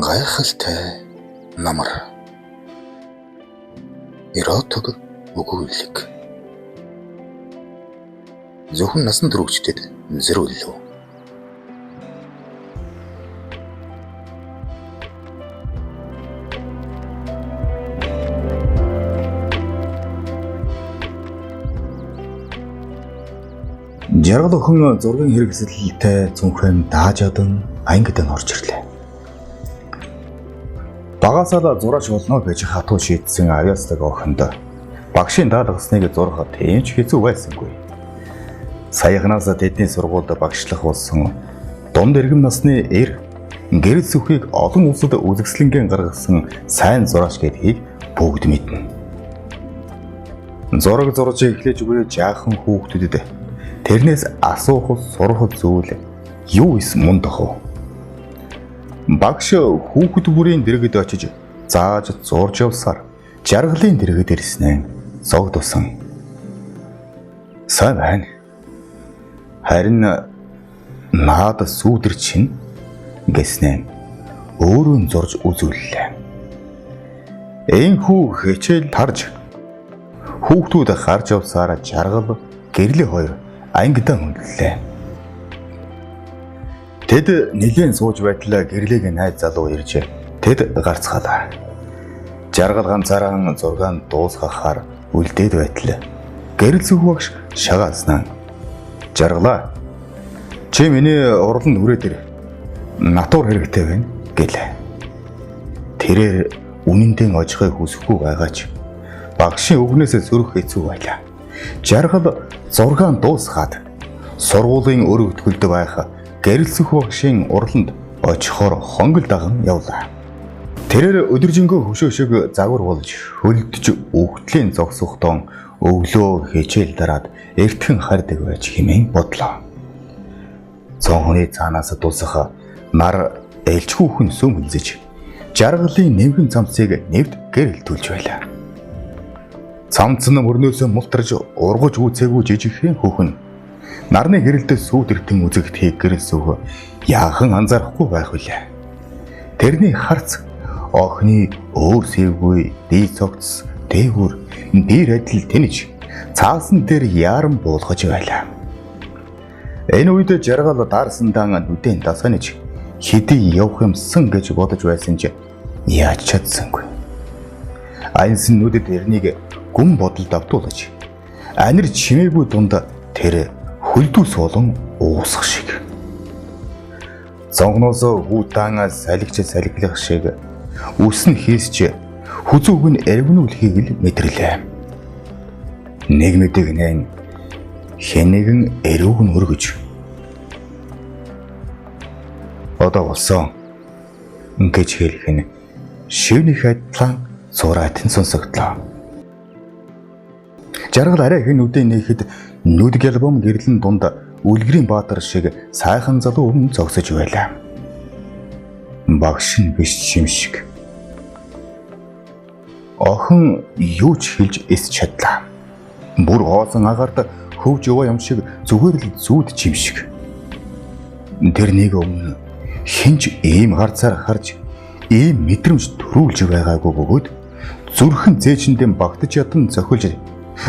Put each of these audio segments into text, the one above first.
Гайхалтай намар. Эротик өгүүлэг. Зөвхөн насан туршидтэд зориуллаа. Жаргал охин зургийн хэрэгсэлтэй цүнхэн дааж ядан ангид орж ирлээ. Багасаа л зураач болно гэж хатуу шийдсэн авьяаслаг охинд багшийн даалгасныг зурах тийм ч хэцүү байсангүй. Саяхнаас тэдний сургуульд багшлах болсон дунд иргэм насны эр гэрэл сүхийг олон улсад үзэсгэлэнгийн гаргасан сайн зураач гэдгийг бүгд мэднэ. Зураг зурж эхлэж буй жаахан хүүхдүүдэд тэрнээс асуух сурах зүйл юу эс мундах вэ? Багш хүүхэд бүрийн дэргэд очиж зааж зурж явсаар жаргалын дэргэд ирснээр зогдуулсан. Сайн байна. Харин наад сүүдэр чинь гэснээр өөрөө зурж үзүүллээ. Энхүү хичээл тарж хүүхдүүд гарч явсаар жаргал гэрлийн хоёр ангидаа хөндлөлээ. Тэд нэлээн сууж байтал гэрлийг найз залуу ирж тэд гарцгаалаа. Жаргал ганцаараа зургаан дуусгахаар үлдээд байтал гэрэл зүг багш шагаалснаа. Жаргалаа. Чи миний урланд хүрээд ир. Натур хэрэгтэй байна гэлээ. Тэрээр үнэндээ очихыг хүсэхгүй байгаач багшийн үгнээс сөрөх хэцүү байлаа. Жаргал зургаан дуусгаад сургуулийн өргөтгөлд байх гэрэлсэх багшийн урланд очихоор хонгол даган явлаа. Тэрээр өдөржингөө хөшөө шиг загвар болж хөлдөж өгтлийн зогсохдон өглөө хичээл дараад эртхэн хардаг байж хэмээн бодлоо. Цонхны цаанаас дусах нар элчгүүхэн сүм хөлзөж жаргалын нэмхэн цамцыг нэвт гэрэлтүүлж байлаа. Цамц нь мөрнөөсөө мултарж ургаж үүцээгүй жижигхэн хүүхэн нарны гэрэлдээ сүүдэртэн үзэгдэхийг гэрэлсөөх яахан анзаарахгүй байх вүлээ. Тэрний харц охины өөр сэвгүй дий цогц дээгүр дээр адил тэнэж цаасан дээр яаран буулгаж байлаа. Энэ үед жаргал даарсандаан нүдэн дасганаж хэдий явах юмсан гэж бодож байсан ч яаж чадсангүй. Аянсан нүдэд тэрнийг гүн бодолд автуулж анир чимээгүй дунд тэр хөлдүүс болон уусах шиг. Цонхноос хүүтан салгич салгилах шиг үс нь хийсч хүзүүг нь эргэнүүлэхийг л мэдэрлээ. Нэг мэдэг нэн хэнэгэн эрүүг нь өргөж одоо болсон гэж хэлэх нь шивнэх адилхан зураат нь сонсогдлоо. Жаргал арай хэн нүдээ нээхэд нүд гялбом гэрлэн дунд үлгэрийн баатар шиг сайхан залуу өмнө зогсож байлаа. Багш нь биш юм шиг. Охин юу ч хэлж эс чадлаа. Бүр хоосон агаарт хөвж яваа юм шиг зүгээр л зүүд чим шиг. Тэрнийг өмнө хинч ийм гарцаар харж ийм мэдрэмж төрүүлж байгаагүй бөгөөд зүрхэн зээчэндээ багтаж ядан зохилж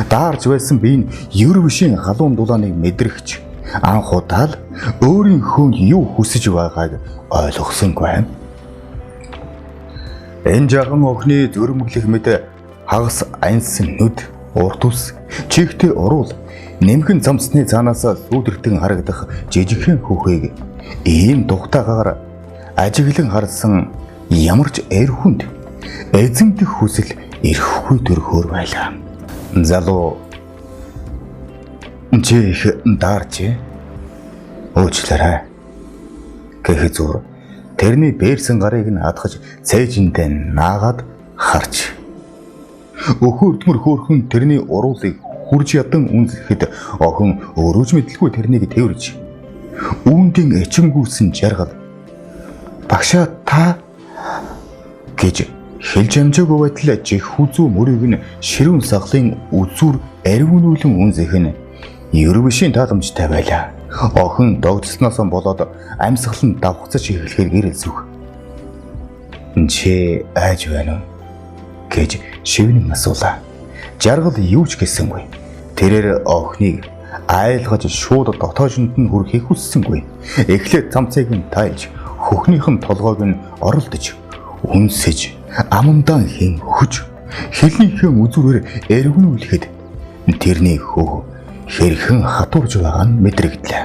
даарж байсан би энэ ер бишийн халуун дулааныг мэдрэгч анх удаа л өөрийн хүн юу хүсэж байгааг ойлгосонгүй. Энэ жаахан охины зөрөмөглөх мэт хагас аньсан нүд, урт ус, чихтэй уруул, нэмхэн цамцны цаанаас сүүдэртэн харагдах жижигхэн хүүхийг ийм дугтайгаар ажиглан харсан ямар ч эр хүнд эзэмдэх хүсэл ирэхгүй төрхөөр байлаа. Залуу чи их даарч уучлаарай гэх зүр тэрний бээрсэн гарыг нь адгаж цээжиндээ наагаад харч өхөрдмөр хөөрхөн тэрний уруулыг хурж ядан үнсэхэд охин өөрөө ч мэдлгүй тэрнийг тэвэрж үүндийн эчингүүсэн жаргал багшаа та гэж хэлж амжаагүй байтал чих хүзүү мөрийг нь ширүүн сахлын үзүүр аривнуулан үнсэх нь ер бишийн тааламжтай байлаа. Охин догдсноос болоод амьсгал нь давхцаж эхлэхээр гэрэлсэх. Чи айж байна уу? Гэж шивнэн асуулаа. Жаргал юу ч гэсэнгүй. Тэрээр охиныг айлгаж шууд дотоожинд нь хүрэхийг хүссэнгүй. Эхлээд цамцыг нь тайлж, хөхнийх нь толгойг нь оролдож, үнсэж, амандаа хэн өгч, хөлнийхөө үзүүрээр эргэнүүлэхэд тэрний хөх хэрхэн хатуурж байгаа нь мэдрэгдлээ.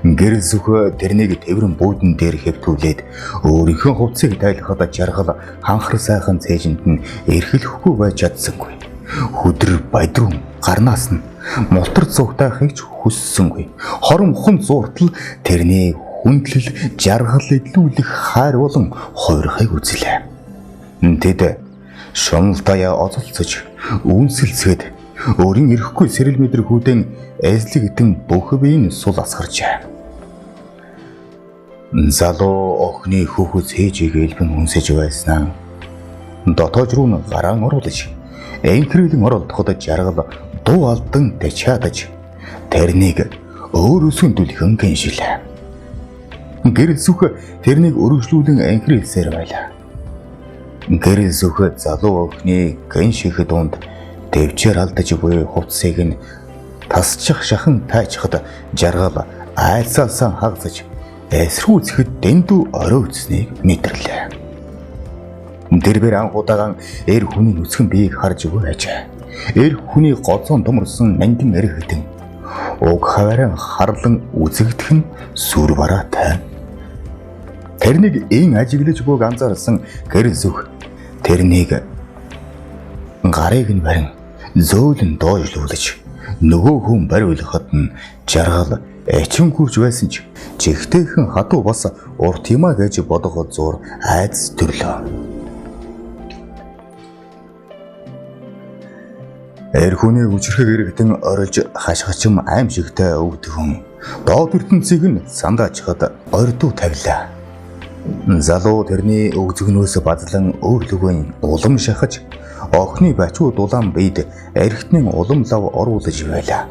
Гэрэл сүх тэрнийг тэврэн буудан дээр хэвтүүлээд өөрийнхөө хувцсыг тайлахад жаргал ханхар сайхан цээжинд нь эрхлэхгүй байж чадсангүй. Хүдэр бадрун гарнаас нь мултар цугтаахыг ч хүссэнгүй. Хором хон зууртал тэрний хүндлэл жаргал идлүүлэх хайр болон хувирахыг үзлээ. Тэд шумалтаяа озолцож үнсэлцгээд өөрийн эрэхгүй сэрэл мэдэр хүүдэн эзлэгдэн бүх биеийн сул асгарчээ. Залуу охины хүүхэд цээжийг элбэн үнсэж байснаа дотоож руу нь гараан оруулж энхрэлэн оролдоход жаргал дуу алдан тачаадаж тэрнийг өөрөөсөө дүлхэн гиншилээ. Гэрэл сүх тэрнийг өргөжлүүлэн энхрэлсээр байлаа. Гэрэл сүх залуу охины гинших дунд тэвчээр алдаж буй хувцсыг нь тасчих шахан тайчхад жаргал айлсаалсан хагзаж эсрүүцэхэд дэндүү оройтсныг мэдэрлээ. Дэрбэр анх удаан эр хүний нүцгэн биеийг харж өгөө ажээ. Эр хүний гоцон томорсон нандин эрхтэн уг хаваараа харлан үзэгдэх нь сүр бараатай. Тэрнийг эн ажиглаж буйг анзаарсан гэрэл сүх тэрнийг гарыг нь барин зөөлөн доошлуулж нөгөө хүн бариулахад нь жаргал эчин гүрж байсан ч жигтэйхэн хатуу бас урт юмаа гэж бодох зур айдас төрлөө. Эр хүний хүчрхэг иргэтэн орилж хашгичим аимшигтай өвдгөн доод ертөнцийг нь сандаачхад ордуу тавилаа. Залуу тэрний өгзөгнөөс базлан өөрлөгөө улам шахаж охины бачуу дулаан биед эргэтний улам лав оруулж байлаа.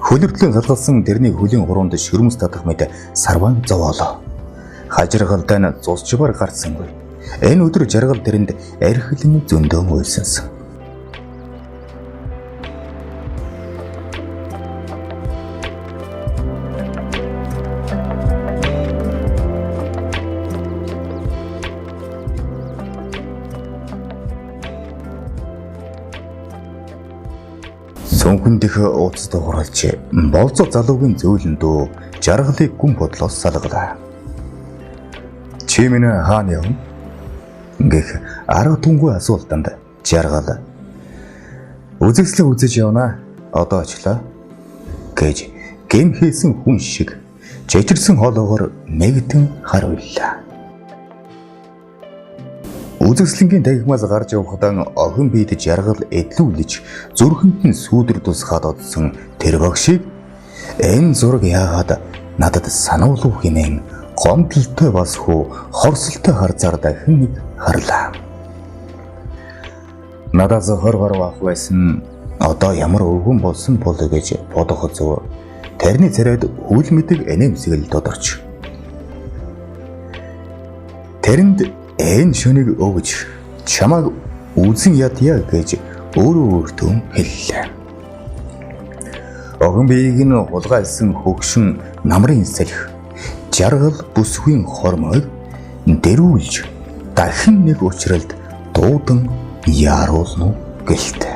Хөлөртлөн салгалсан тэрний хөлийн хуруунд шөрмөс татах мэт сарван зовоолоо. Хажиргалтай нь цусчбар гарцсангүй. Энэ өдөр жаргал тэрэнд эрхлэн зөндөөн уйлсансан. Сүнхэн дэх ууц дууралж болцоо залуугийн зөөлөн дүү жаргалыг гүн бодлоос салгалаа. Чи минь хаана явна? Гэх арга түнгүй асуултанд жаргал үзэгслэн үзэж явна. Одоо очлоо гэж гэм хийсэн хүн шиг чичирсэн хоолоогоор нэгдэн хариуллаа. Үзэгслэнгийн танхимаас гарч явахдаа охин биед жаргал эдлүүлж зүрхэнд нь сүүдэр тусгаад одсон тэр багшийг энэ зураг яагаад надад сануулв хэмээн гомдолтой бас хүү хорсолтой харцаар дахин нэг харлаа. Надаас 20 гаруй ах байсан одоо ямар өвгөн болсон бол гэж бодох зур тэрний царайд үл мэдэг энэмсгэл тодорч. Тэрэнд энэ шөнийг өгж чамайг үзэн ядъя гэж өөрөө өөртөө хэллээ. Охин биеийг нь хулгайлсан хөгшин намрын салхи жаргал бүсгүй хормойг дэрүүлж дахин нэг учралд дуудан яаруулна гэлтэй.